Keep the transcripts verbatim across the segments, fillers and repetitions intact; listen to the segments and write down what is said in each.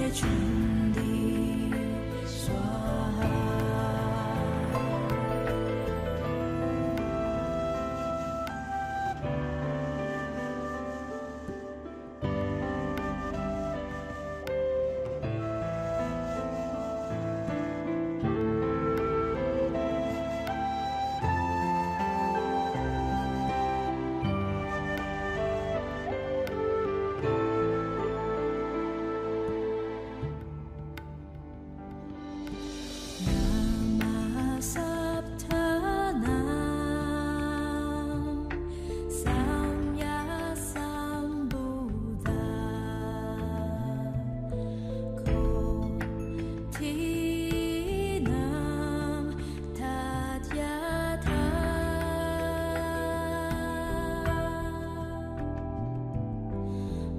Chaledvaicundī svāhā. Namassatthānaṃ sammyasambuddhā, koṭīnaṃ tathāgataṃ.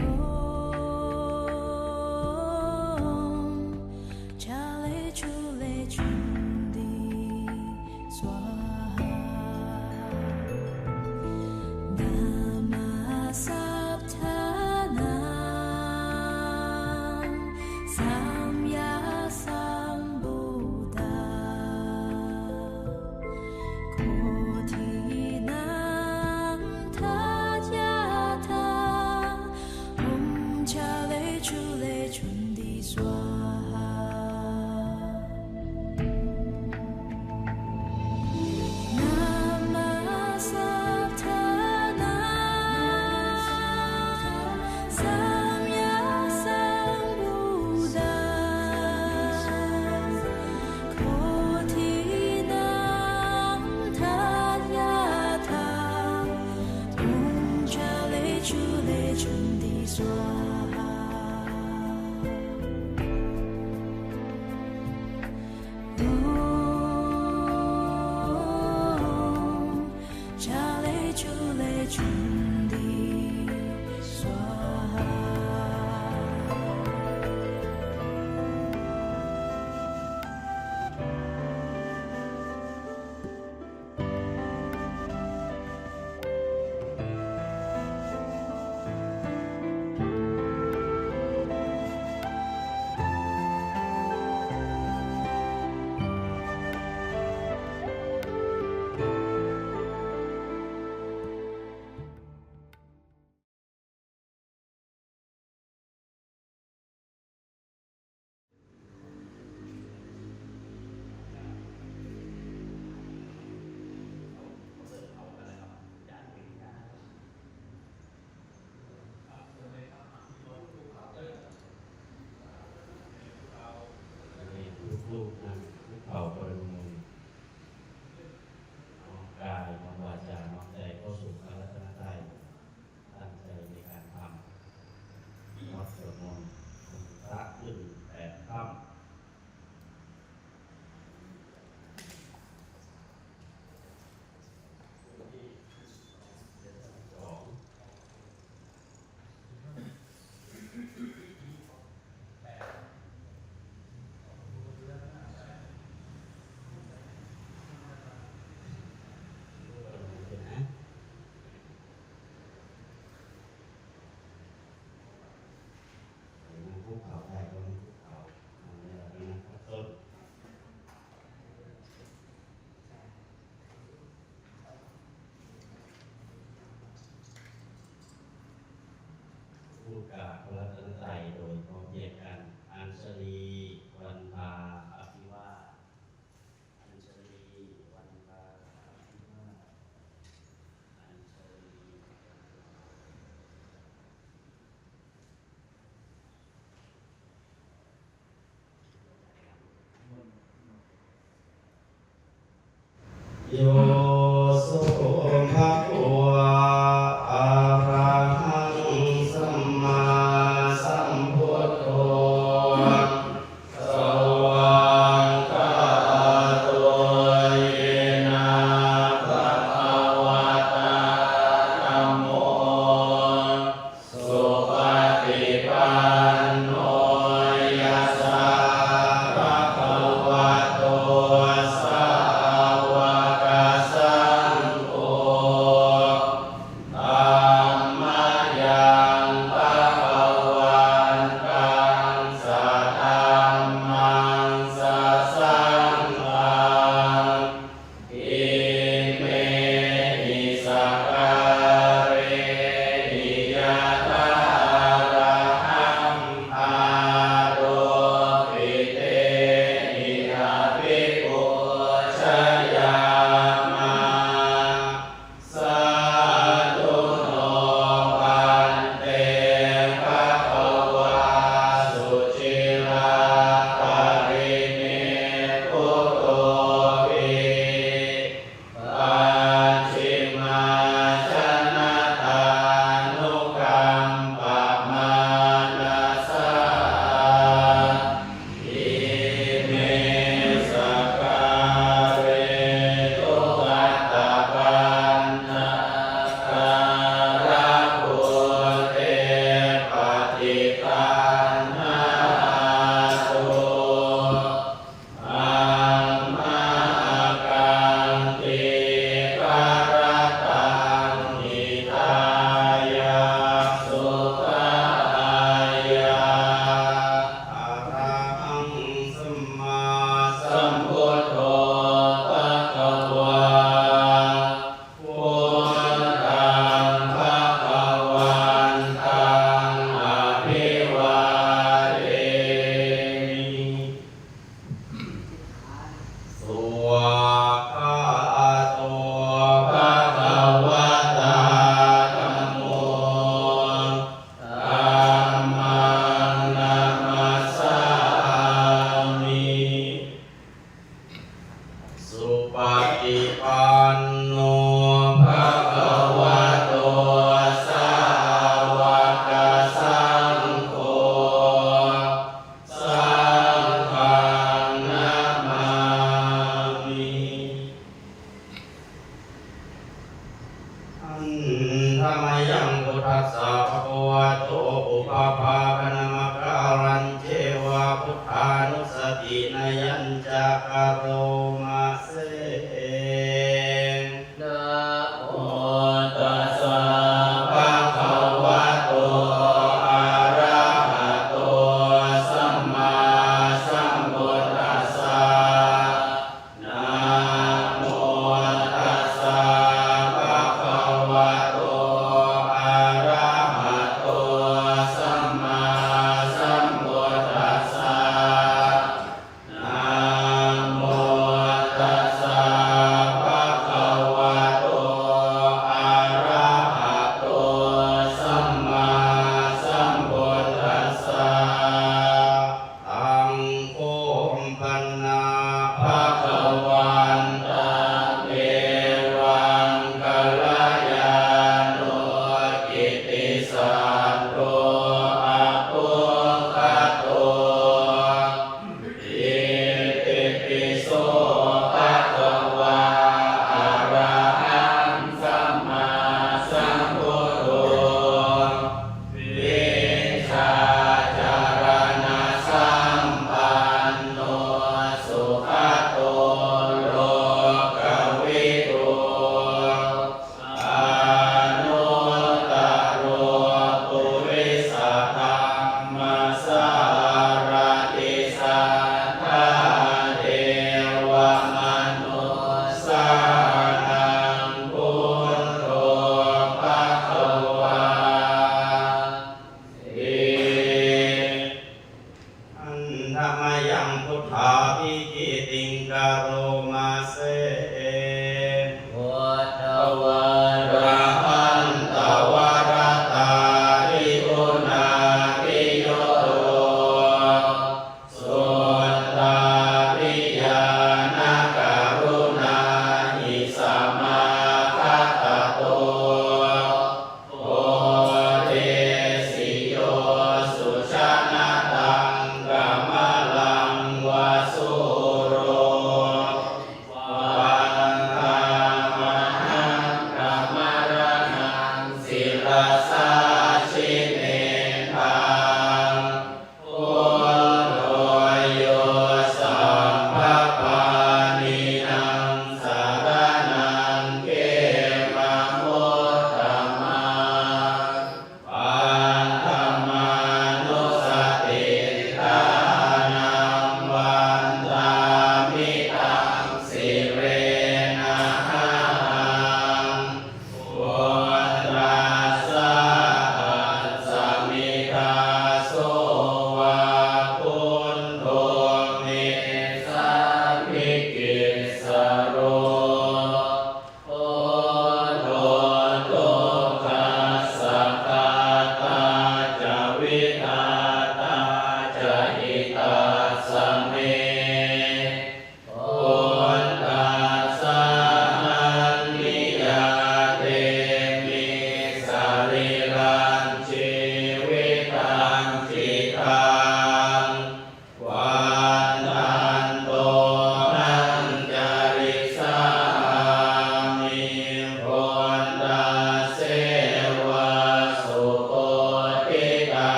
Om Chaledvaicundī svāhā. Namassatthānaṃ sammyasambuddhā, koṭīnaṃ tathāgataṃ. Om Chaledvaicundī svāhā. Namassatthānaṃ sammyasambuddhā, koṭīnaṃ tathāgataṃ. Om Chaledvaicundī svāhā. Om Chaledvaicundī svāhā. ทุกรูปนั่งคุกเข่าประนมมือ น้อมกาย น้อมวาจา น้อมใจเข้าสู่พระรัตนตรัย ตั้งใจในการทำวัดสวดมนต์พระขึ้นแปดค่ำ นั่งคุกเข่าได้ก็นั่งคุกเข่า นั่งไม่ได้ก็นั่งพักต้น ผู้กราบพระรัตนตรัยโดยพร้อมเพรียงกัน อัญชลี วันทา อภิวาท อัญชลี วันทา อภิวาท อัญชลี Yo so bhagavā arahaṃ sammāsambuddho svākkhāto yena bhagavatā dhammo supaṭipanno yassa bhagavato sāvakassa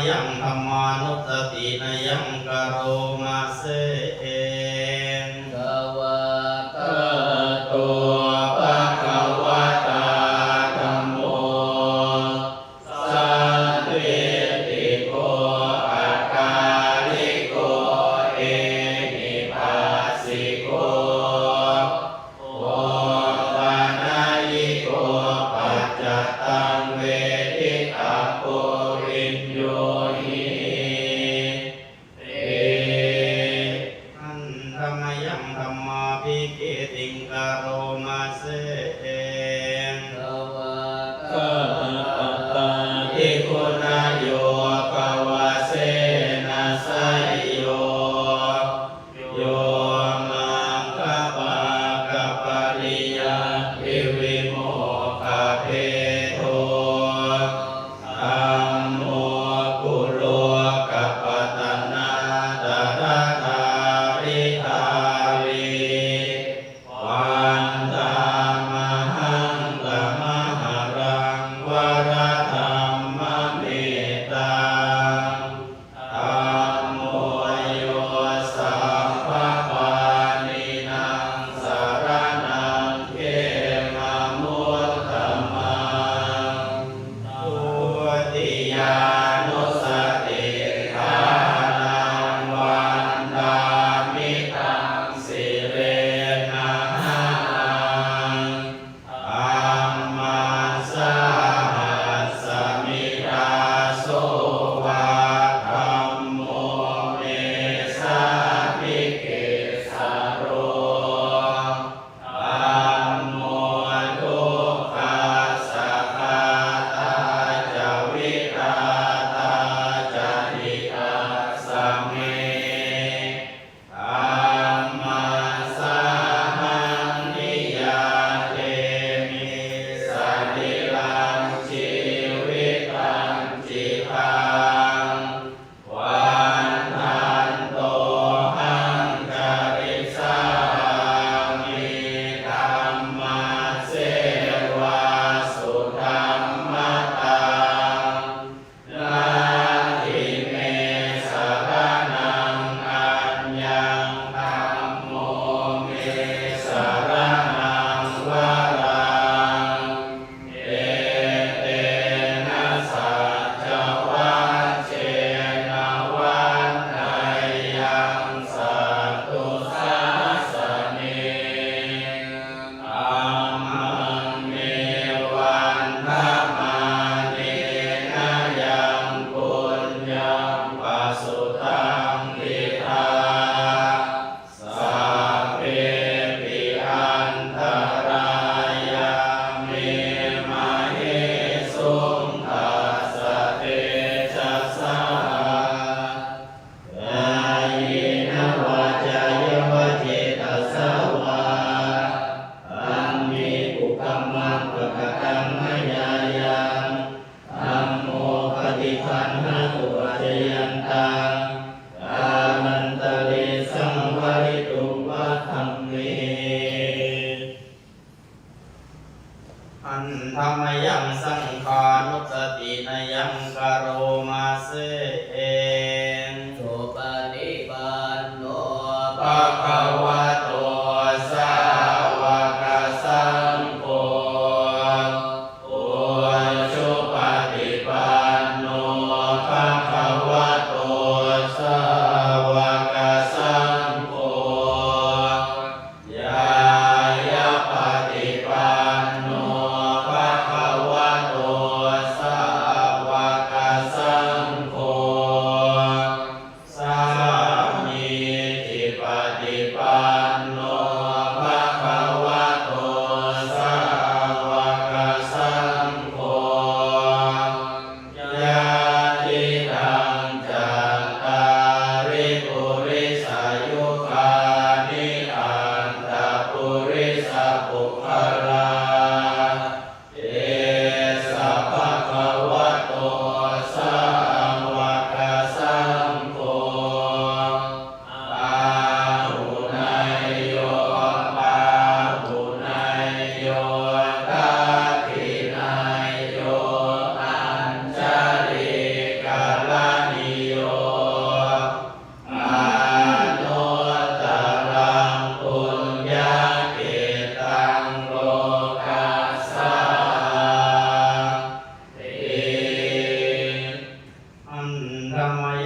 yaṃ dhammānussatinayaṃ karoma se. Svākkhāto bhagavatā dhammo sandiṭṭhiko akāliko ehipassiko opanayiko paccattaṃ veditabbo viññūhi. Te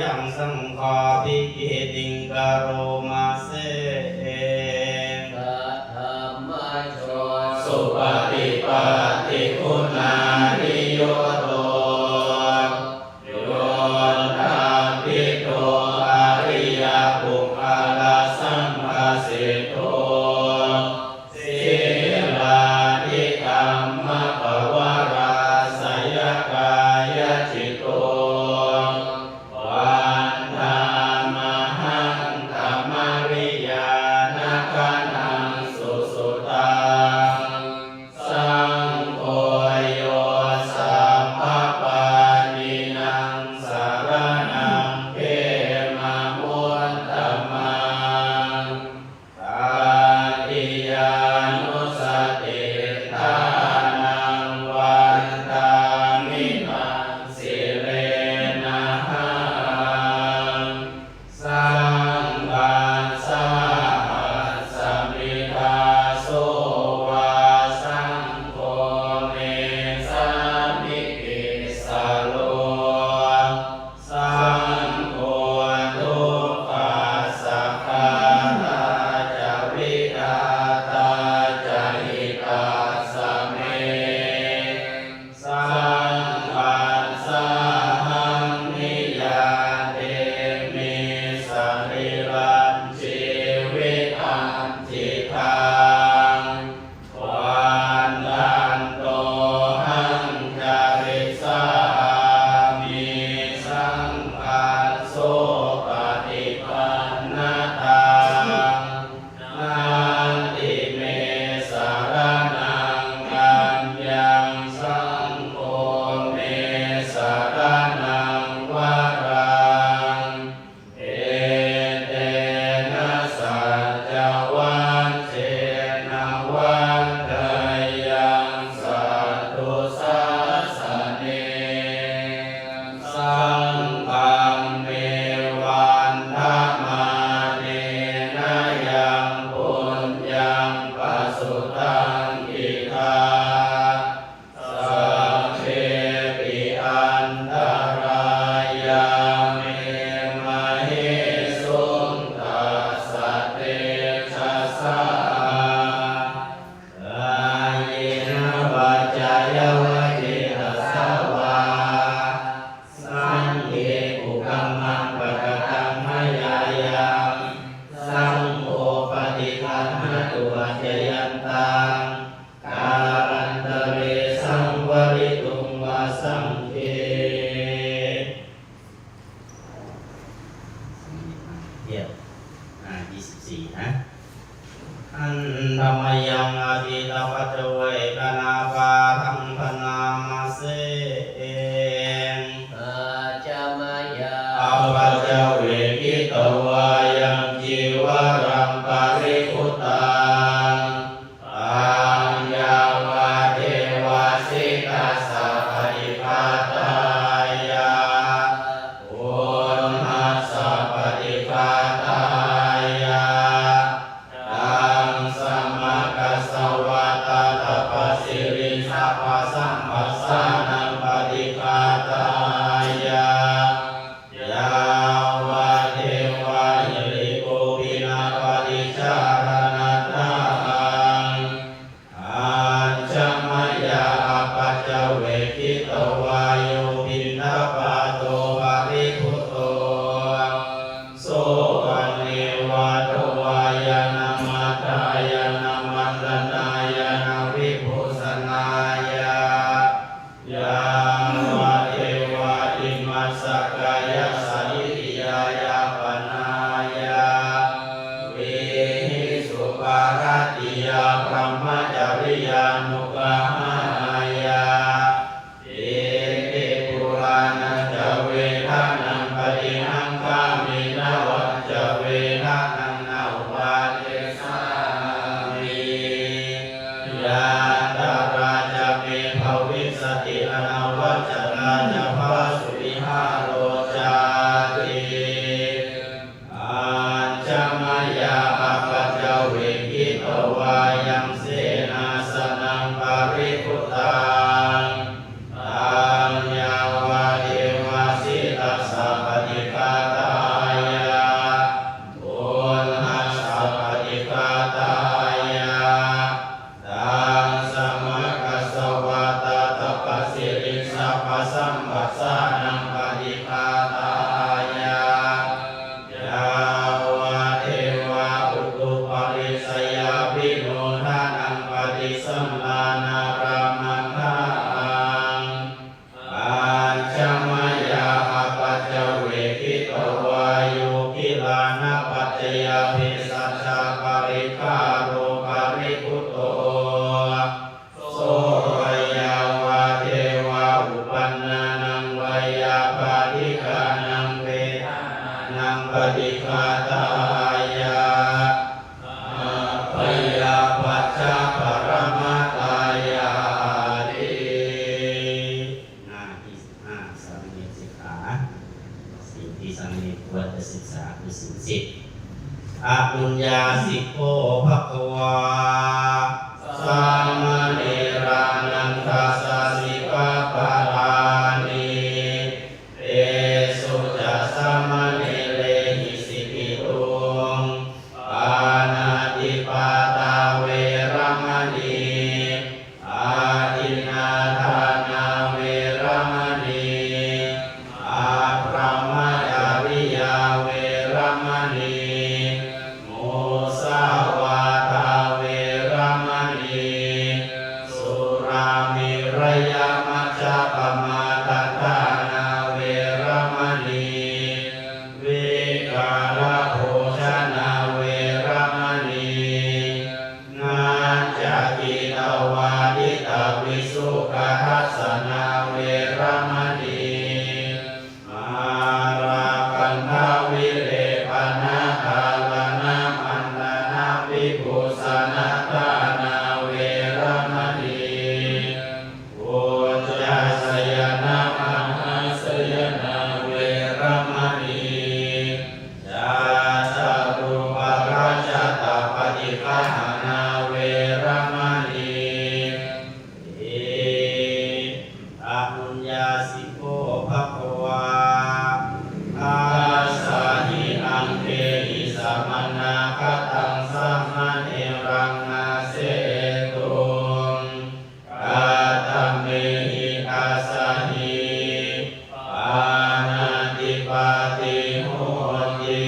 yaṃ saṅghābhigītiṃ karoma se. Saddhammajo supaṭipattiguṇāniyutto, yoṭṭhabbidho ariyapuggalasaṅghaseṭṭho, sīlādidhammapavarāsayakāyacitto, vandāmahaṃ tamariyāna gaṇaṃ susuddhaṃ. Saṅgho yo sabbapāṇīnaṃ saraṇaṃ khemamuttamaṃ. Tatiyānussatiṭṭhānaṃ vandāmi taṃ sirenahaṃ. Saṅghassāhasmi dāso va saṅgho me sāmikissaro. Saṅgho dukkhassa ghātā ca vidhātā ca hitassa me. Saṅghassāhaṃ niyyādemi sarīrañjīvitañcidaṃ. Vandantohaṃ carissāmi saṅghassopaṭipannataṃ. Natthi me saraṇaṃ aññaṃ, saṅgho me saraṇaṃ varaṃ. Etena saccavajjena vaḍḍheyyaṃ satthu sāsane. Saṅghaṃ me vandamānena yaṃ puññaṃ pasutaṃ idha, sabbepi antarāyā me māhesuṃ tassa tejasā. Kāyena vācāya va cetasā vā, saṅghe kukammaṃ pakataṃ mayā yaṃ, saṅgho paṭiggaṇhatu accayantaṃ, kālantare saṃvarituṃ va saṅghe. เดี๋ยว อ่า ยี่สิบสี่ นะ Handa mayaṃ atītapaccavekkhaṇapāṭhaṃ bhaṇāma se. Ajja mayā apaccavekkhitvā yaṃ cīvaraṃ paribhuttaṃ, taṃ yāvadeva sītassa paṭighātāya, uṇhassa paṭighātāya, taṃ samakassa vata tapassiriṃsapasamphassānaṃ paṭighātāya, yāvadeva hirikopinapaṭicchādanatthaṃ. Ajja mayā apaccavekkhitvā yo piṇḍapāto paribhutto, sovaṃ neva davāya na madāya na maṇḍanāya na vibhūsanāya, yāvadeva imassa kāyassa ṭhitiyā yāpanāya vihiṃsuparatiyā brahmacariyānuggahāya. Iti purāṇañca vedanaṃ paṭihaṅkhāmi navañca vedanaṃ na uppādessāmi. Yātrā ca me bhavissati anavajjatā ca phāsuvihāro cāti. Ajja mayā apaccavekkhitvā yaṃ senāsanaṃ paribhuttaṃ, taṃ yāvadeva sītassa paṭigha vāyogilānapaccayabhesajjaparikkhāro paribhutto, so yāvadeva uppannānaṃ veyyābādhikānaṃ petānaṃ paṭighātāya, abyāpajjhaparamatāyāti. หน้าที่สิบห้า สามเณรสิกขา ศีลที่สามเณรควรจะศึกษาคือศีลสิบ Anuññāsikho bhagavā, sāmaṇerānaṃ dasasikkhaparāni. Tesu ca sāmaṇerehi sikkhituṃ pāṇātipātā veramaṇī, adinnādānā veramaṇī, abrahmacariyā veramaṇī, musāvādā veramaṇī, surāmerayamajjapamādaṭṭhānā veramaṇī, vikālabhojanā veramaṇī, naccagītavāditavisuddhadassanā veramaṇī, mālāgandhavilepanadhāraṇamantanavivuttidānā veramaṇī, uccāsayanamahāsayanā veramaṇī, cattāpādapaṭiggahaṇā veramaṇī. Anuññāsikho bhagavā, dasahi aṅgehi samannāgatam sāmaṇeraṃ nāsetuṃ. Katamehi dasahi pāṇātipātī hoti,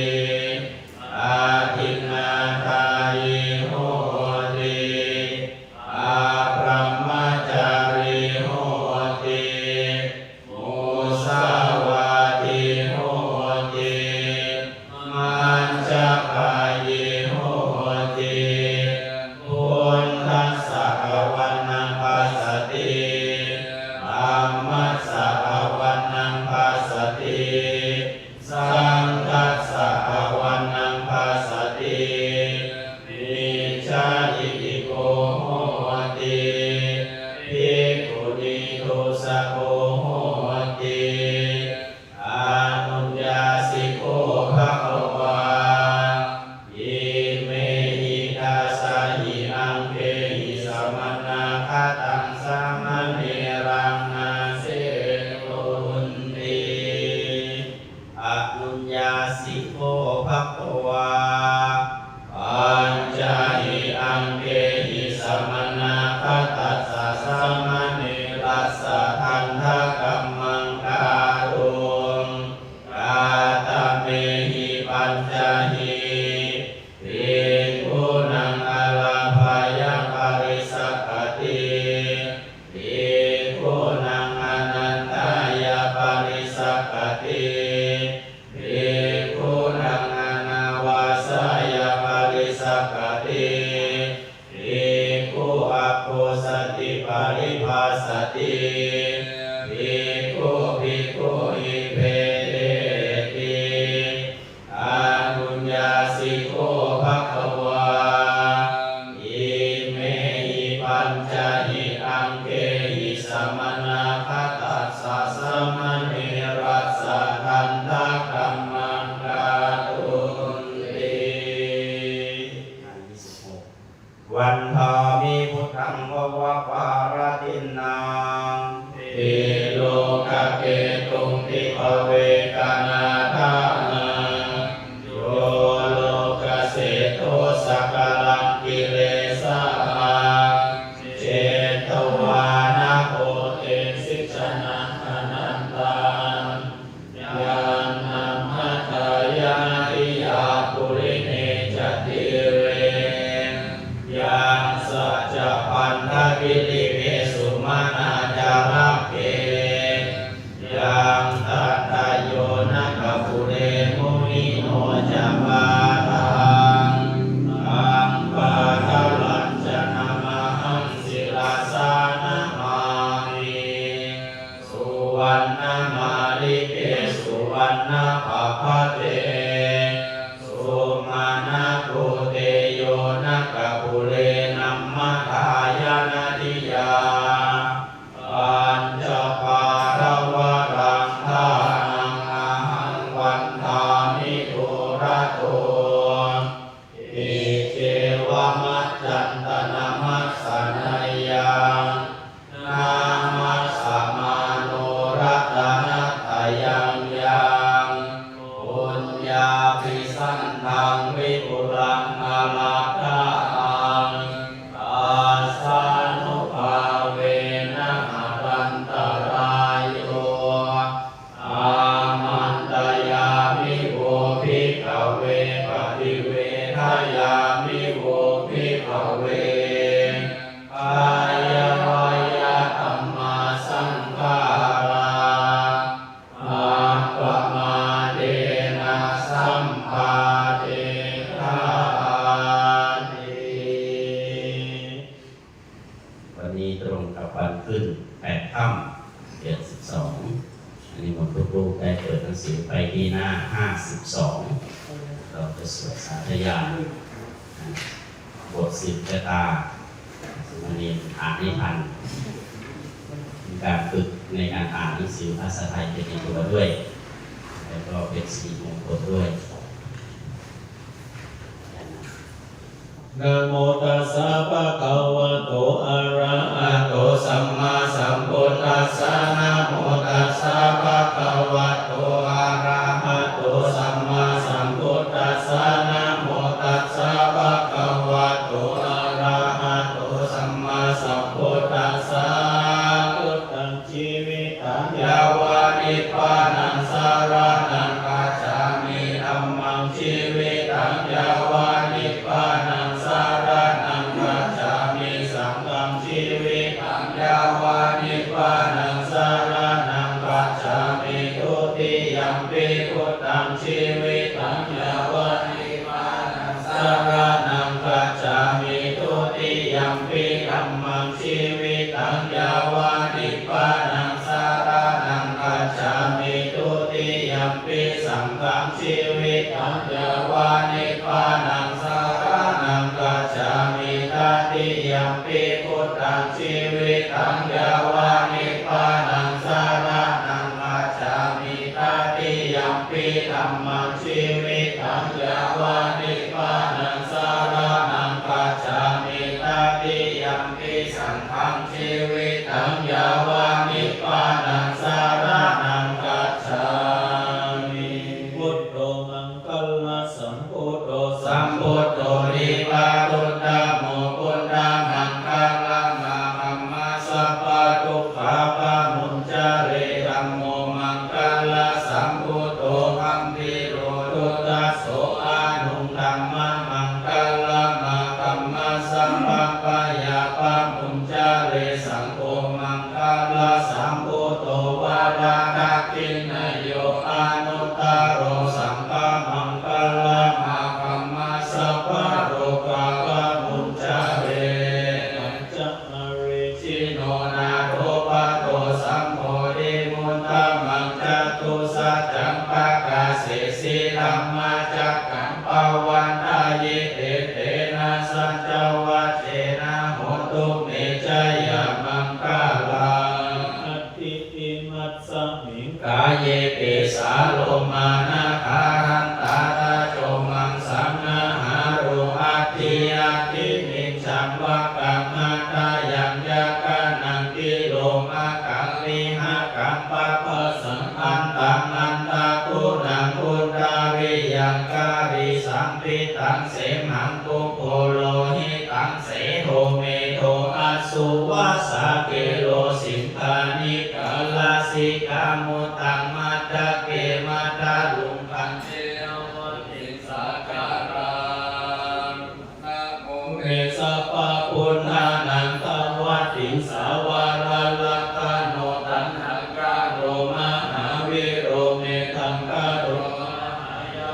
adinnādānī hoti, abrahmacarī hoti, musāvādī hoti, majjapāyī hoti, buddhassa avaṇṇaṃ passati, dhammassa avaṇṇaṃ passati, saṅghassa avaṇṇaṃ passati, micchātiṭṭhiko hoti, bhikkhunītusako hoti. Anuññāsikho bhagavā, imehi dasahi aṅgehi samannāgatam sāmaṇeraṃ nāsetunti. Anuññāsikho bhagavā, pañcahi aṅgehi samannāgatassa sāmaṇerassa daṇḍakammaṃ kātuṃ. Katamehi pañcahi? Bhikkhūnaṃ ālāpāya parisaggati, bhikkhūnaṃ anattāya parisaggati, bhikkhūnaṃ anāvasāya parisaggati, no ca pādahaṃ, taṃ pādalayya namahaṃ sirasā namāmi. Suvaṇṇamāḷīke suvaṇṇabhaddate, sumanāpute yonakapūle nammadāya nadiyā, pañca pādā varaṃ dānaṃ ahaṃ vandāmi dūrato. Iccevam accantanamasaneyyaṃ, namassamāno ratanattayaṃ yaṃ, puññābhisandaṃ vipulaṃ aladdhaṃ, tassānubhāvena harantarāyo. Āmantayāmi vo bhikkhave, paṭivedayāmi vo bhikkhave, kāyāvayavassaṅkhārā, appamādena sampādedhāti. วันนี้ตรงกับวันขึ้นแปดค่ำเดือนสิบสอง อันนี้หมดทุกรูปได้เปิดหนังสือไปที่หน้าห้าสิบสอง เราจะสวดสาธยายบทสืบชะตา สามเณรอ่านให้ทัน มีการฝึกในการอ่านหนังสือภาษาไทยไปในตัวด้วย แล้วก็เป็นสิริมงคลด้วย Namo tassa bhagavato arahato sammāsambuddhassa. Namo tassa bhagavato arahato sammāsambuddhassa. Namo tassa bhagavato arahato sammāsambuddhassa. Buddhaṃ jīvitaṃ yāva nibbānaṃ saraṇaṃ gacchāmi. Dhammaṃ jīvitaṃ yāva nibbānaṃ saraṇaṃ gacchāmi. Saṅghaṃ jīvitaṃ yāva nibbānaṃ saraṇaṃ gacchāmi. Dutiyampi buddhaṃ jīvitaṃ yāva nibbānaṃ saraṇaṃ gacchāmi. Dutiyampi dhammaṃ jīvitaṃ yāva nibbānaṃ saraṇaṃ gacchāmi. Dutiyampi saṅghaṃ jīvitaṃ yāva nibbānaṃ saraṇaṃ gacchāmi. Tatiyampi buddhaṃ jīvitaṃ yāva nibbānaṃ saraṇaṃ gacchāmi. Tatiyampi dhammaṃ jīvitaṃ yāva nibbānaṃ saraṇaṃ gacchāmi. Tatiyampi saṅghaṃ jīvitaṃ yāva nibbānaṃ saraṇaṃ gacchāmi. Buddho maṅgalasambhūto sambuddho dīpavardhako uttamo buddhamaṅgalamāgamma sabbadukkhā pamuñcare. Dhammo maṅgalasambhūto gambhīro duddaso aṇuṃ dhammamaṅgalamāgamma sabbabhayā pamuñcare. Saṅgho maṅgalasambhūto varadakkhiṇeyyo anuttaro saṅghamaṅgalamāgamma sabbarogā pamuñcare. Ajja mariccino nādo patto sambodhimuttamaṃ catusaccaṃ pakāsesi dhammacakkaṃ pavattayi tena saccavajjena hotu me jayamaṅgalaṃ. Atthi imasmiṃ kāye tisā lomā nakhā dantā taco maṃsaṃ nahārū aṭṭhī aṭṭhimiñjaṃ vakkaṃ hadayaṃ yakanaṃ kilomakaṃ mihakaṃ paphasaṃ antaṃ antaguṇaṃ udariyaṃ karīsaṃ pittaṃ semhaṃ pubbo lohitaṃ sedo medo assu vasā kero siṅghāṇikā lasikā muttaṃ matthake matthaluṅgaṅ etavattiṃsākāraṃ. Namo me sabbabuddhānaṃ tavattiṃsā varalakkhaṇo taṇhaṅkaro mahāvīro medhaṅkaro mahāyā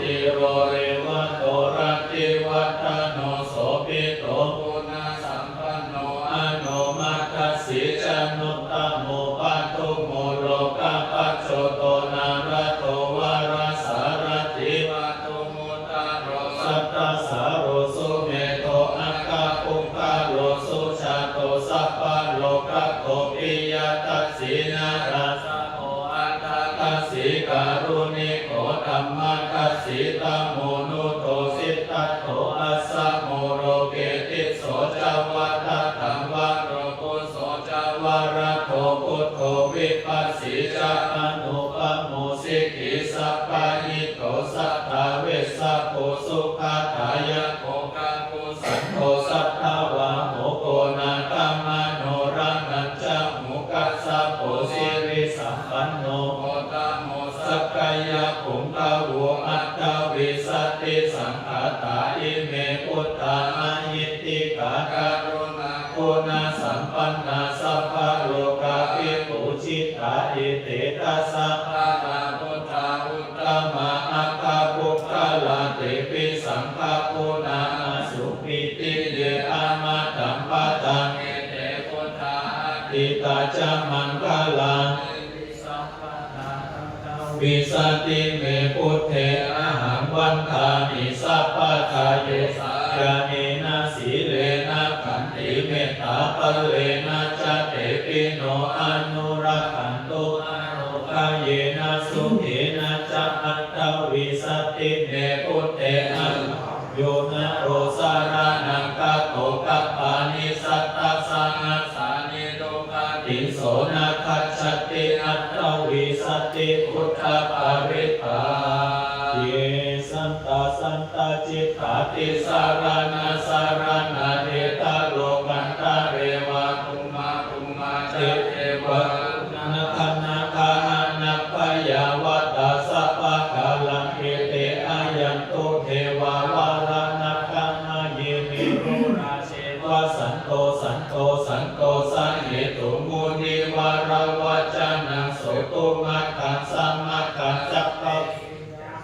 Dhīro revato rativaḍḍhano sobhito guṇasampanno anomadassī januttamo padumo lokapajjoto nārado varasārathī padumu ttaro sattasāro sumedho akkhapuggalō sujāto sabbalokaggo piyadassī narāsabho atthadassī kāruṇiko dhammadassī tamonudo siddhattho asamo loke tisso ca vadataṃ varo kuso ca varado buddho vipassī ca anupamo sikhī sabbahito satthā vessabhū sukhadāyako kakusandho satthavāho konāgamano raṇañjamu kassapo sirisampanno gotamo sakyapuṅgavo aṭṭhavīsati saṅkhātā ime buddhā mahiddhikā karuṇā guṇasampannā sabbalokavibhūjitā ete dasabalā buddhā uttamā aggapuggalā tepi saṅghaguṇā āsuṃ pītiye amataṃ padaṃ. Ete buddhā atītā ca maṅgalā vīsatime buddhe ahaṃ vandāmi sabbadā. Yesā ñāṇena sīlena khantimettābalena ca tepi no anurakkhantu ārogyena sukhena ca aṭṭhavīsatime buddhe ahaṃ yo naro saraṇaṃ gato kappāni sattasahassāni duggatiṃ so na gacchati aṭṭhavīsati buddhaparittaṃ. Ye santāsantacittā tisaraṇasaraṇā te ca lokantare va bhummā bhummā ca devā nāgā nāgā anābhayā vata sabbakālaṃ ete āyantu devā varaṇā gahāye me horāse vasanto santo santosahetuṃ munivaravacanaṃ sotumaggaṃ samaggaṃ sakka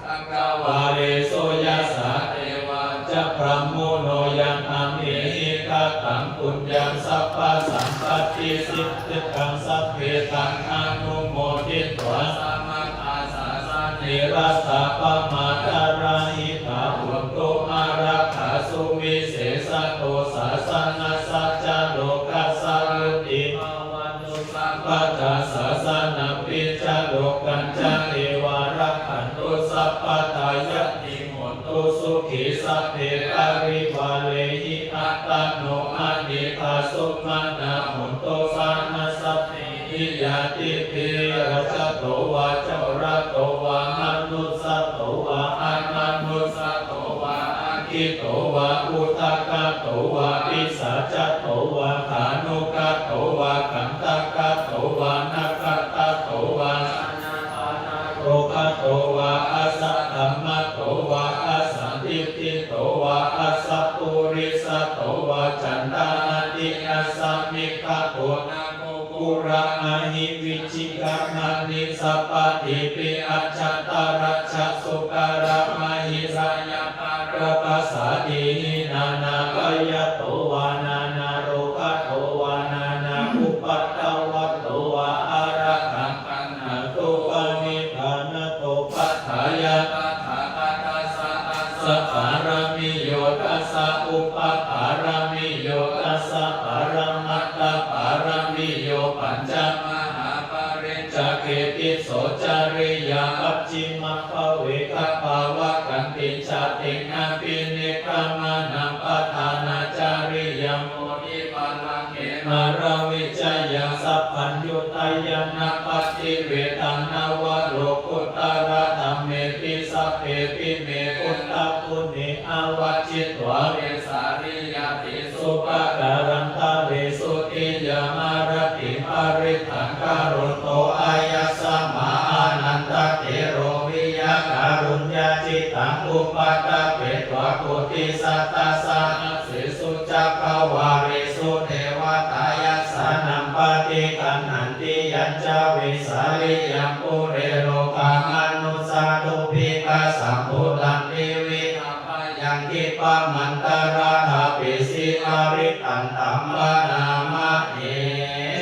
cakkavāḷesu yassā devā ca brahmuno yaṃ amhehi kataṃ puññaṃ sabbasampattisiddhikaṃ sabbe taṃ anumoditvā samaggāsāsane rāsā pamādarahitā hontu ārakkhasu visesato sāsanassa ca lokassa vuḍḍhī bhavantu sabbadā sāsanampi ca lokañca devā rakkhantu sabbadā ñātī hontu sukhī sabbe parivārehi attano anīghā sumanā hontu saha sabbehi ñātibhi rājato vā corato vā manussato vā amanussato vā aggito vā udakato vā pisācato vā khāṇukato vā kaṇṭakato vā nakkhattato vā janapadarogato vā asaddhammato vā asandiṭṭhito vā asappurisato vā caṇḍahatthi-assa-miga-goṇa-kukkura-ahi vicchika-maṇisappa dīpi ajjattarajjasūkaramahisayakkharājappasādīhi nānābhayato vā nānārogato vā nānāupaddavato vā ārakkhaṃ gaṇhantu. Paṇidhānato paṭṭhāya tathāgatassa dasa pāramiyo dasa upapāramiyo dasa paramattha pāramiyo pañca mahāpariccāge tisso cariyā pacchimabbhave gabbhāvakkantiṃ jātiṃ abhinikkhamanaṃ padhānacariyaṃ bodhipallaṅke māravijayaṃ sabbaññutañāṇappaṭivedhaṃ navalokuttaradhammeti sabbepi me buddhaguṇe āvajjitvā vesāliyā tīsu pākārantaresu tiyāmarattiṃ parittaṃ karonto āyasmā ānandatthero viya kāruññacittaṃ upaṭṭhapetvā koṭisatasahassesu cakkavāḷesu devatā yassāṇaṃ paṭiggaṇhanti yañca vesāliyaṃ pure rogāmanussadubbhikkhasambhūtaṃ Mahantarāṭāpiṃ Sīhaliṃ taṃ taṃ bhaṇāma he.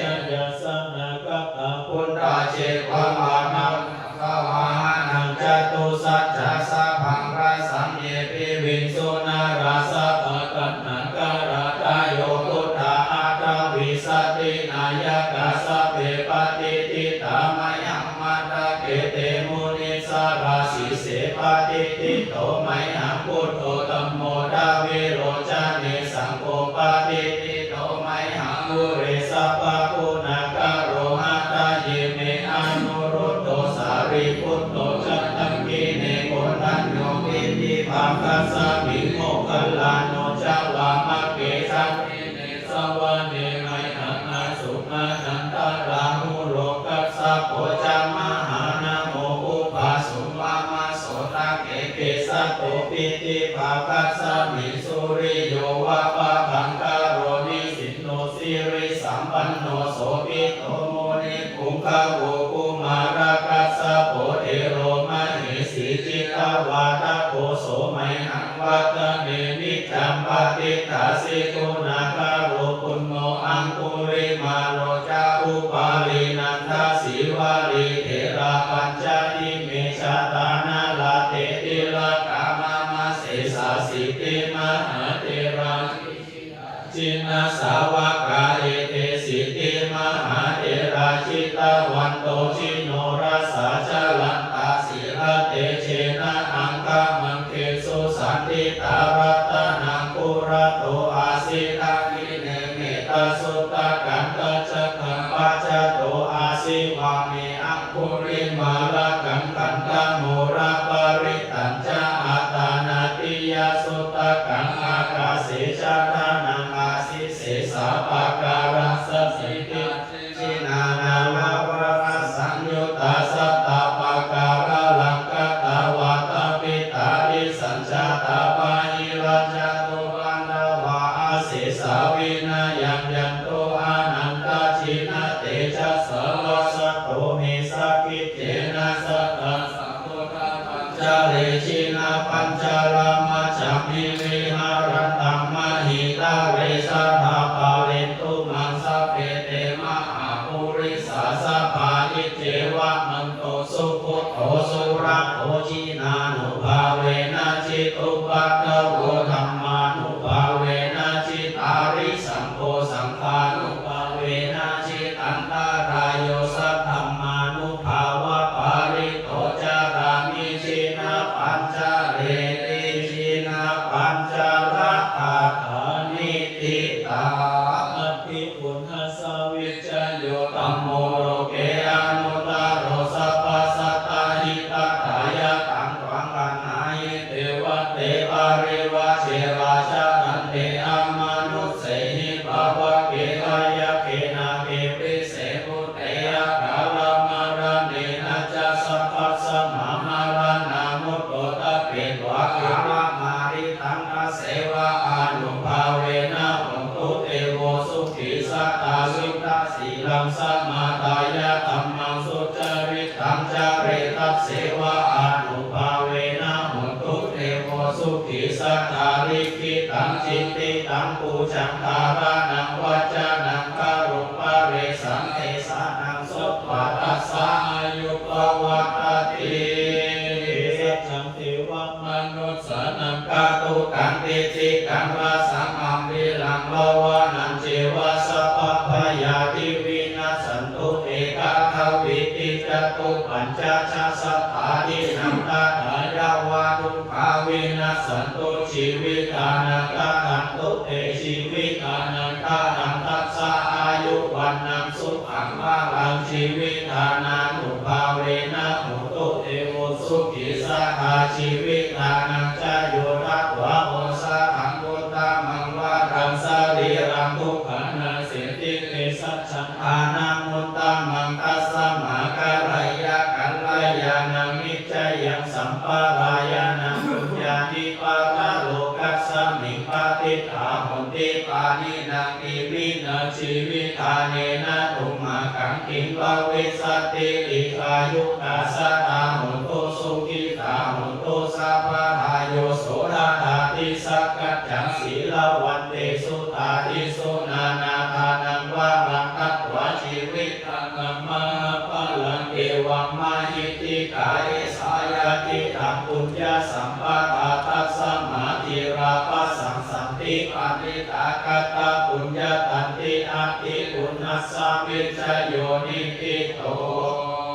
Jayāsanāgatā Puttāceva Vānamāyuṃ Savāhanaṃ Catusaccāsabhaṃ Rasaṃ Ye Piviṃsu Narāsabhā. Taṇhaṅkarādayo Buddhā Aṭṭhavīsati Nāyakā Sabbe patiṭṭhitā Mayhaṃ Matthake Te Munissarā Sīse patiṭṭhito Mayhaṃ Buddho Dhammo Dvilocane Saṅgho patiṭṭhito Mayhaṃ Ure Sabbaguṇākaro Hadaye Me Anuruddho Sāriputto ca Dakkhiṇe Koṇḍañño Piṭṭhibhāgasmiṃ Moggallāno ca Vāmake Dakkhiṇe Savane Mayhaṃ Āsuṃ Ānandarāhulo Kassapo ca Mahānāmo Ubhāsuṃ Vāmasotake Kisato Piṭṭhibhāgasmiṃ Suriyo va pabhaṅkaro nisinno sirisampanno Sobhito munipuṅgavo. Kumārakassapo thero mahesī cittavādako so mayhaṃ vadane niccaṃ patiṭṭhāsi guṇākaro. Puṇṇo Aṅgulimālo ca Upālī Nandasīvalī therā pañca ime jātā nalāṭe tilakā mama. Sesāsīti mahātherā jināsāvakā etesīti mahātherā jitavanto jinorasā jalantā sīlatejena aṅgamaṅgesu saṇṭhitā. Ratanaṃ purato āsi dakkhiṇe mettasuttakaṃ dhajaggaṃ pacchato āsi vāme aṅgulimālakaṃ. Khandhamoraparittañca āṭānāṭiyasuttakaṃ ākāse chadanaṃ āsi sesā pākārasaṇṭhitā. Te jinānānāvarasaṃyuttā sattappākāralaṅkatā vātapittādisañjātā bāhirajjhattupaddavā asesā vinayaṃ yantu anantajinatejasā. Vasato me sakiccena sadā sambuddhapañjare. Jinapañjaramajjhamhi viharantaṃ mahītale sadā pālentu maṃ sabbe te mahāpurisāsabhā. Iccevamanto sugutto surakkho jinānubhāvena jitupaddavo dhammānubhāvena jitārisaṅgho saṅghānubhāvena jitantarāyo saddhammānubhāvapālito carāmi jinapañjareti. Jinapañjaragāthā niṭṭhitā. Atthi uṇhassa vijayo dhammo loke anuttaro sabbasatthāhitatthāya taṃ tvaṃ gaṇhāhi devate parivajje rājadaṇḍe amanussehi pāvake. Hāyagge nāge vise bhūte akālamaraṇena ca sabbasmā maraṇā mutto tappetvā kālamāritaṃ tasseva ānubhāvena hotu devo sukhī sadā. Suddhasīlaṃ samādāya dhammaṃ sucaritaṃ care tasseva ānubhāvena hotu devo sukhī sadā. Likkhitaṃ cintitaṃ pūjaṃ dhāraṇaṃ vācanaṃ garuṃ paresaṃ desanaṃ sotvā tassa āyu pavaḍḍhatīti. Saccaṃ devamanussānaṃ kātukaṃ ticitaṃ rasaṃ gambhīraṃ bhaṇānañceva sabbabhayā vinassantu. Te katā vīti catuppañcasatasatādīnaṃ tathāyāva dukkhā vinassantu jīvitānaṃ. Tadantu te jīvitānaṃ ṭhānaṃ tassa āyu vaṇṇaṃ sukhaṃ balaṃ jīvitānānubhāvena hotu devo sukhī sadā. Jīvitānañca yo datvā osathaṃ uttamaṃ varaṃ sarīraṃ dukkhā naseti te saccaṃ ṭhānamuttamaṃ. Tasmā kalyā kalyāṇaṃ nic cayaṃ sampādāya nāpuññāni paralokasmiṃ patiṭṭhā honti pāṇinā. Iminā jīvitānena tumhākaṃ kiṃ bhavissati? Dīghāyukā sadā hontu sukhitā hontu sabbadā. Yo so tathā disā Katapuññatandi atthi puññassa vijayo niṭṭhito.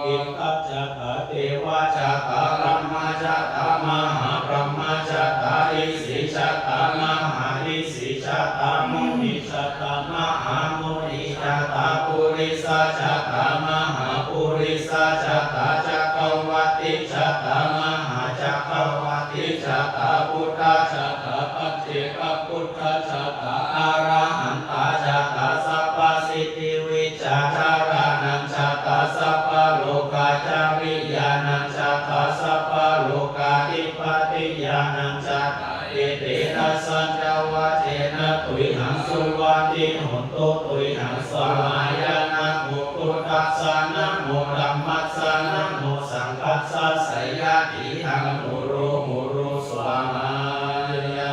Indajattā devā jattā brahmā jattā mahābrahmā jattā isi jattā mahāisi jattā muni jattā mahāmuni jattā purisa jattā mahāpurisa jattā cakkavatī jattā mahācakkavatī jattā buddhā jattā paccekabuddhā jattā arahantā jattā sabbasiddhivijjācaraṇaṃ jattā sabbalokācariyānaṃ jattā sabbalokādhipatiñāṇaṃ jattā etena saccavajjena tuyhaṃ suvatthi hotu tuyhaṃ svāhāya. Namo buddhassa namo dhammassa namo saṅghassa jayasiddhiṃ hotu hotu svāhāya.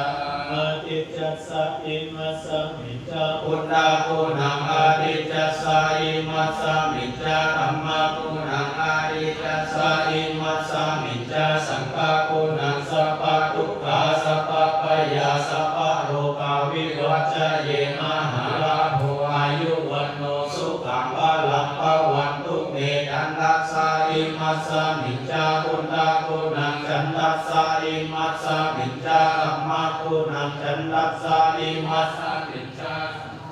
Ādicca imasmiñca buddhaguṇaṃ ādicca imasmiñca dhammaguṇaṃ ādicca imasmiñca saṅghaguṇaṃ sabbadukkhā sabbabhayā sabbarogā vivaccayema mahālābho āyu vaṇṇo sukhaṃ balaṃ bhavantu me. Candassa imasmiñca buddhaguṇaṃ candassa imasmiñca dhammaguṇaṃ candassa imasmiñca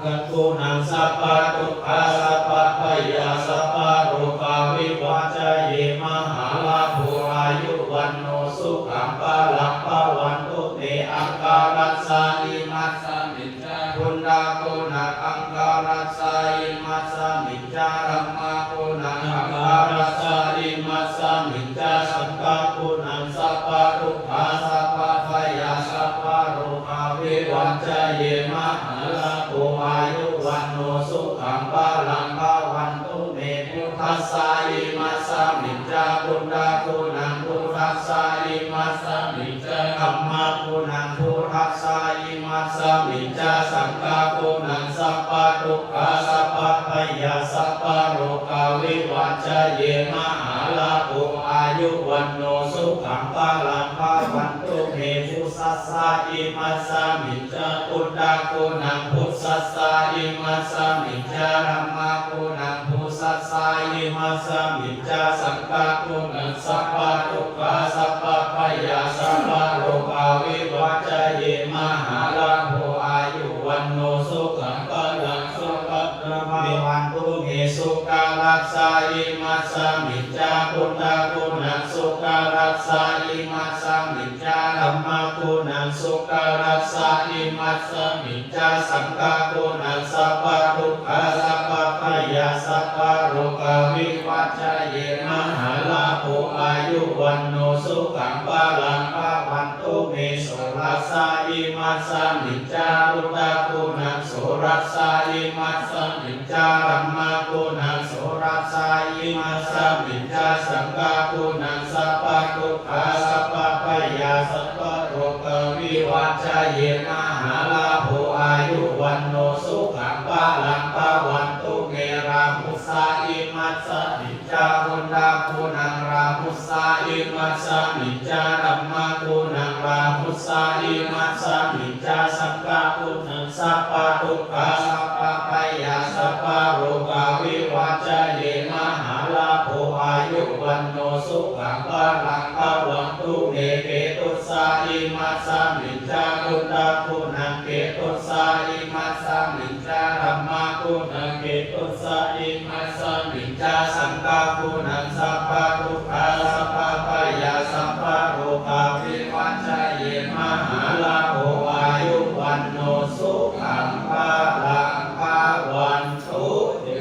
saṅghaguṇaṃ sabbadukkhā sabbabhayā sabbarogā vivaccayema mahālābho āyu vaṇṇo sukhaṃ balaṃ bhavantu me. Aṅgarassa imasmiñca buddhaguṇaṃ aṅgarassa imasmiñca dhammaguṇaṃ aṅgarassa imasmiñca saṅghaguṇaṃ sabbadukkhā sabbabhayā sabbarogā vivaccayema mahālābho āyu vaṇṇo sukhaṃ balaṃ bhavantu me. Buddhassa imasmiñca buddhaguṇaṃ buddhassa imasmiñca dhammaguṇaṃ buddhassa imasmiñca saṅghaguṇaṃ sabbadukkhā sabbabhayā sabbarogā vivaccayema mahālābho āyu vaṇṇo sukhaṃ balaṃ bhavantu me. Pūjassa imasmiñca buddhaguṇaṃ pūjassa imasmiñca dhammaguṇaṃ pūjassa imasmiñca saṅghaguṇaṃ sabbadukkhā sabbabhayā sabbarogā vivaccayema mahālābho āyu vaṇṇo sukhaṃ balaṃ sukhañca bhavantu me. Sukharassa imasmiñca buddhaguṇaṃ sukharassa imasmiñca dhammaguṇaṃ sukharassa imasmiñca saṅghaguṇaṃ sabbadukkhā sabbabhayā sabbarogā vivaccayema mahālābho āyu vaṇṇo sukhaṃ balaṃ bhavantu me. Sorassa imasmiñca buddhaguṇaṃ sorassa imasmiñca dhammaguṇaṃ sorassa imasmiñca saṅghaguṇaṃ sabbadukkhā sabbabhayā sabbarogā vivaccayema mahālābho āyu vaṇṇo sukhaṃ balaṃ bhavantu me. Rāhussa imasmiñca buddhaguṇaṃ rāhussa imasmiñca dhammaguṇaṃ rāhussa imasmiñca saṅghaguṇaṃ sabbadukkhā sabbabhayā sabbarogā vivaccayema mahālābho āyu vaṇṇo sukhaṃ balaṃ bhavantu me. Ketussa imasmiñca buddhaguṇaṃ ketussa imasmiñca dhammaguṇaṃ ketussa imasmiñca saṅghaguṇaṃ sabbadukkhā sabbabhayā sabbarogā vivaccayema mahālābho āyu vaṇṇo sukhaṃ balaṃ bhavantu te.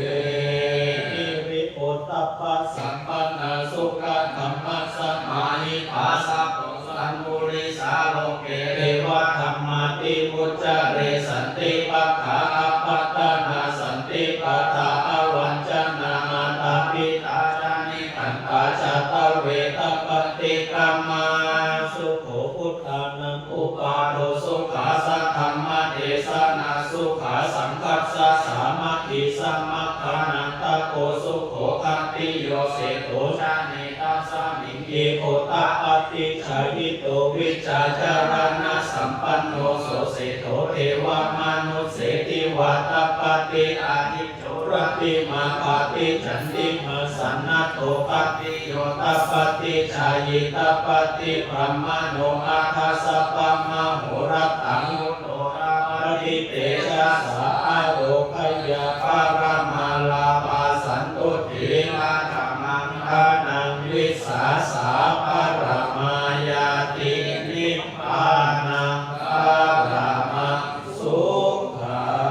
Hiriottappasampannā sukkadhammasamāhitā sabbasambudhisā loke devadhammāti vuccare. Santi pakkhā apattanā santi pādā avañcanā mātā pitā ca nikkhantā jātaveda paṭikkama. Sukho buddhānaṃ uppādo sukhā saddhammadesanā sukhā saṅghassa sāmaggī samaggānaṃ tapo sukho khatti yo seṭṭho ca netasmiṃ hi gotappa paṭijāyito vijjācaraṇasampanno so seṭṭho devamanussesivā tappati. Ādicco rattimāpatti candimā sannaddho pattiyo tappati, jhāyī tappati brāhmaṇo atha sabbamahorattaṃ mutto tappati tejasā. Ārogyaparamā lābhā santuṭṭhī paṭhamaṃ dhanaṃ vissāsā paramā ñāti nibbānaṃ paramaṃ sukhaṃ.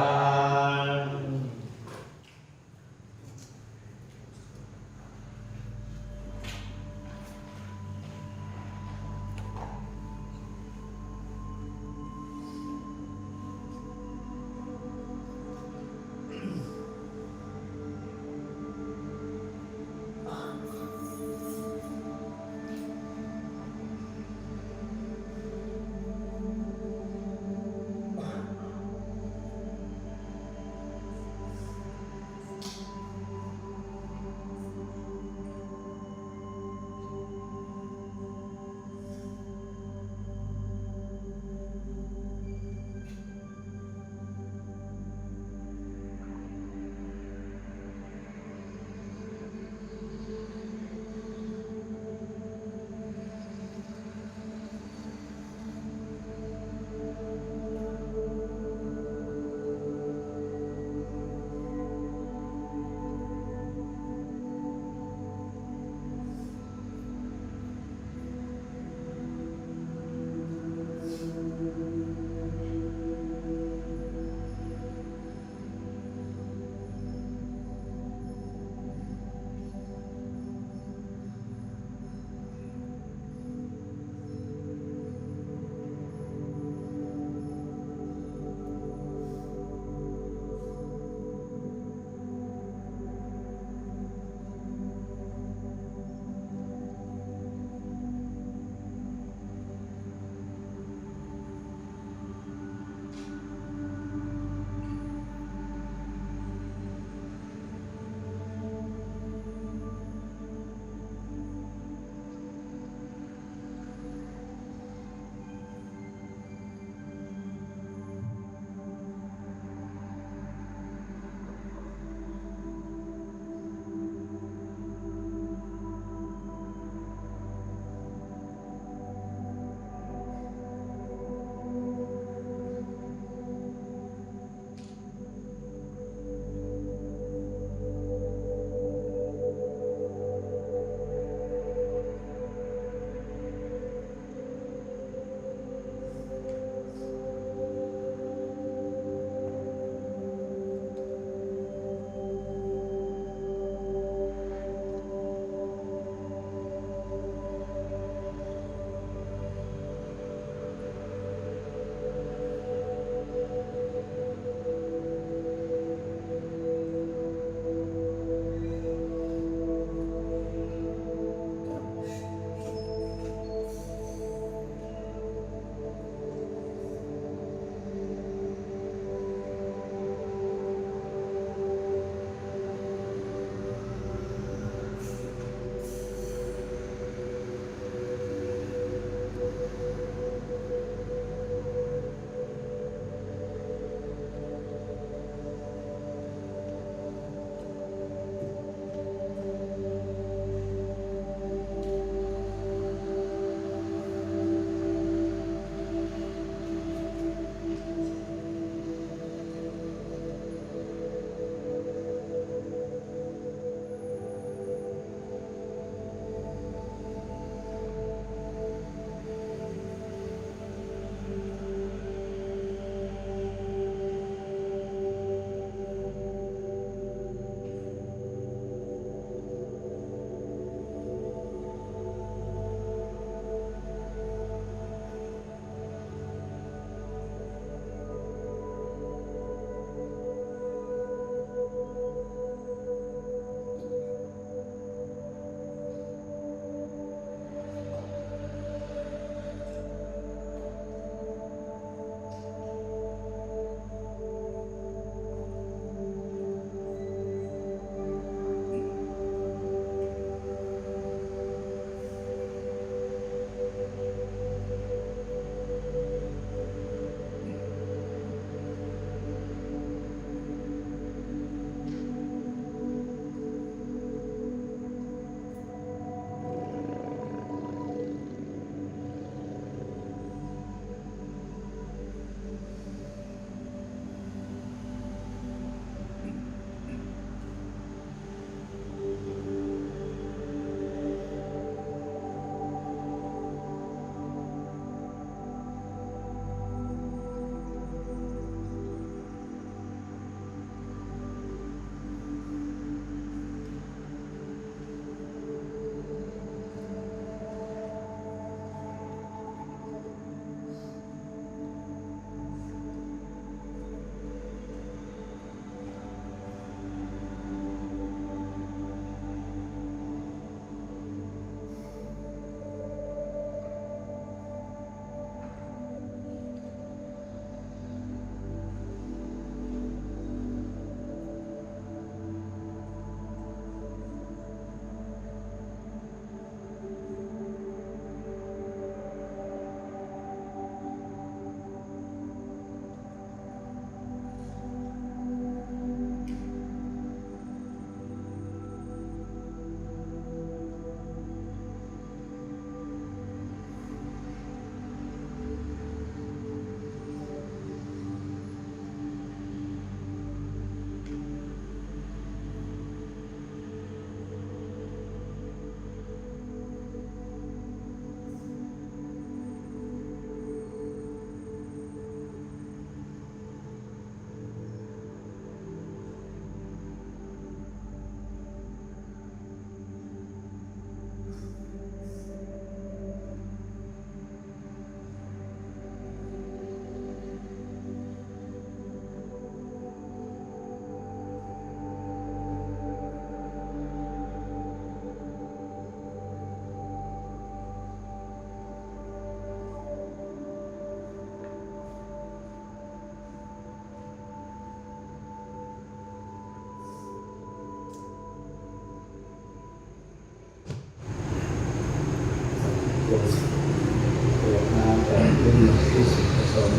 กุศล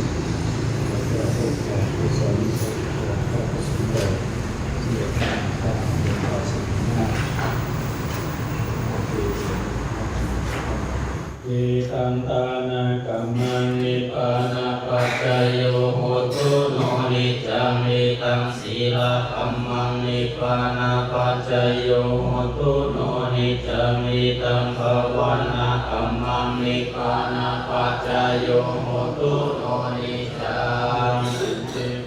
แล้วก็พวกแผ่กุศล พระประสงค์เลย ที่จะสร้างสร้างเป็นพระสงฆ์มาก Idaṃ dānakammaṃ nibbānapaccayo hotu no niccaṃ. Idaṃ sīlakammaṃ nibbānapaccayo hotu no niccaṃ. Idaṃ bhāvanākammaṃ nibbānapaccayo hotu no niccaṃ.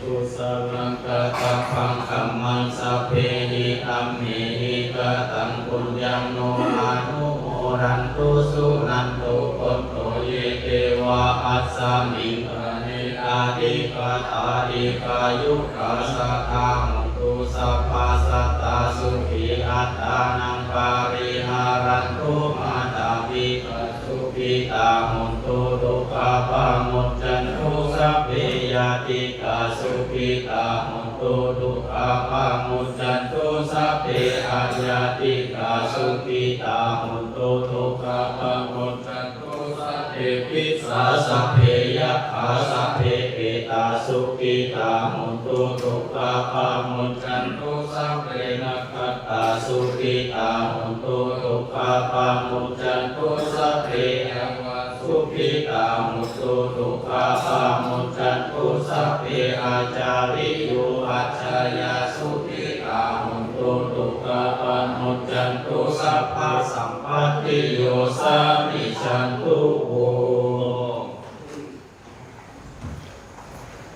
Kusalaṃ katabbaṃ kammaṃ sabbehi kammehi kataṃ puññaṃ no anumodantu suṇantu bhonto ye devā asmiṃ ṭhāne adhigatā dīghāyukā sadā hontu sabbā sattā sukhī attānaṃ pariharantu. Mātā pitā sukhitā hontu dukkhā pamuccantu. Sabbe ñātikā sukhitā hontu dukkhā pamuccantu. Sabbe aññātikā sukhitā hontu dukkhā pamuccantu. Sabbe pisā sabbe yakkhā sabbe petā sukhitā hontu dukkhā pamuccantu. Sabbe nakkhattā sukhitā hontu dukkhā pamuccantu. Sabbe devā sukhitā hontu dukkhā pamuccantu. Sabbe ācariyupajjhāyā sukhitā hontu dukkhā pamuccantu. Sabbasampattiyosā niccaṃ tuvaṃ.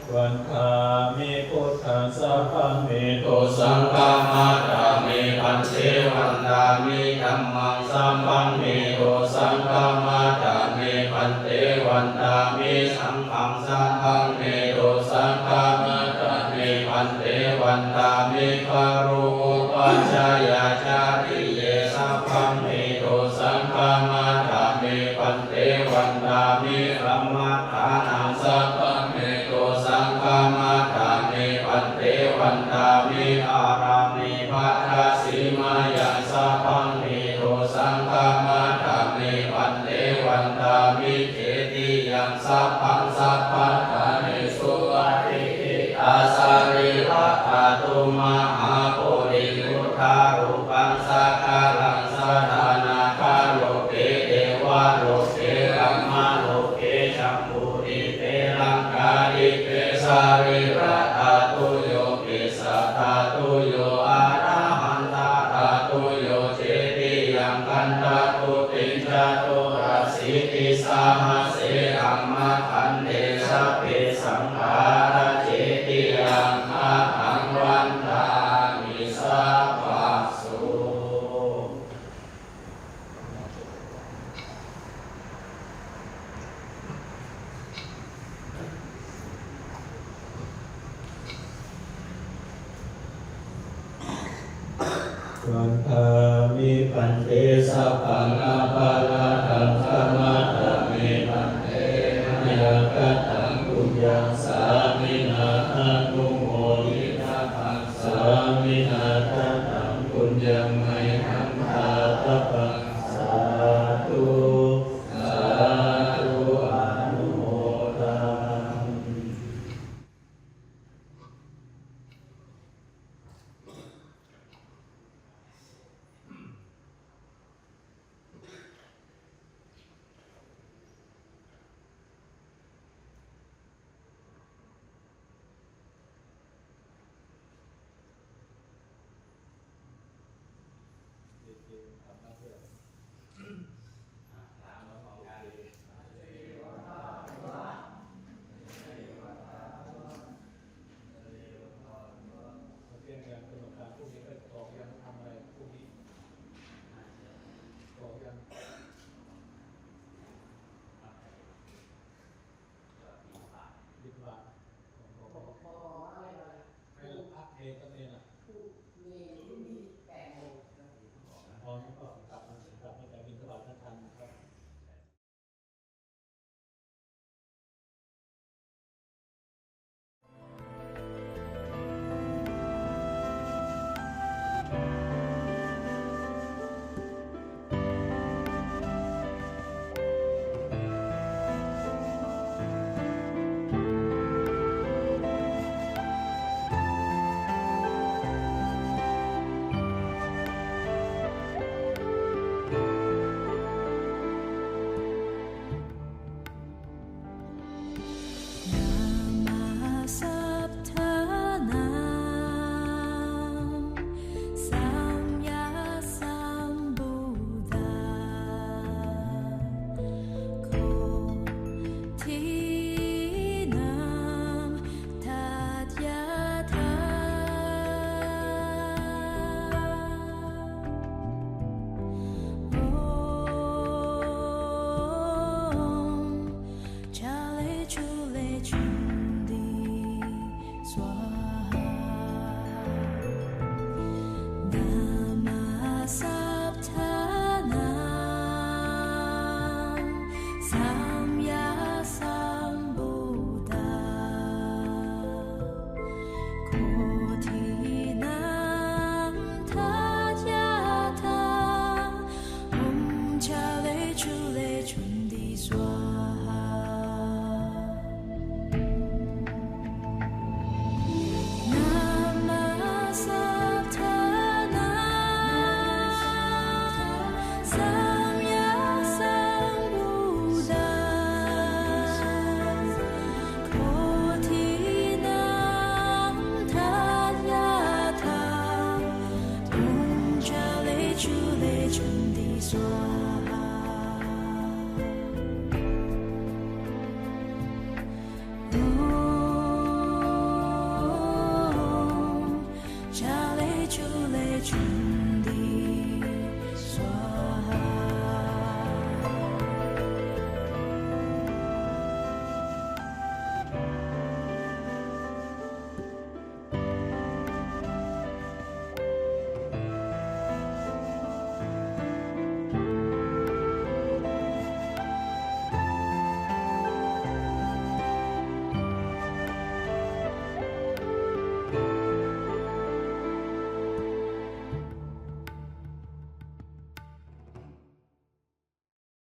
Vandāmi buddhaṃ sabbaṃ me dosaṃ khamatha me bhante. Vandāmi dhammaṃ sabbaṃ me dosaṃ khamatha me bhante. Vandāmi saṅghaṃ sabbaṃ me dosaṃ khamatha me bhante. Vandāmi gurūpajjhāyācariye sabbaṃ me dosaṃ khamatha me bhante. Vandāmi dhammadānaṃ sabbaṃ me dosaṃ khamatha me bhante. Vandāmi pāramī bhāga sīmāyaṃ sabbaṃ me dosaṃ khamatha me bhante. Vandāmi cetiyaṃ sabbaṃ sabbaṭṭhānesu patiṭṭhitā sarīradhātu mahābodhiṃ buddharūpaṃ sakalaṃ sadā nāgaloke devaloke brahmaloke jambudīpe laṅkādīpe sarīradhātuyo kesādhātuyo arahandhādhātuyo cetiyaṃ gandhakuṭiṃ caturāsītisahassaṃ amakkhaṇḍe sabbe saṅkhārā cetiyaṃ ahaṃ vandāmi sabbaso. Vandāmi bhante sabbaṃ aparādhaṃ khamatha me bhante. Mayā kataṃ puññaṃ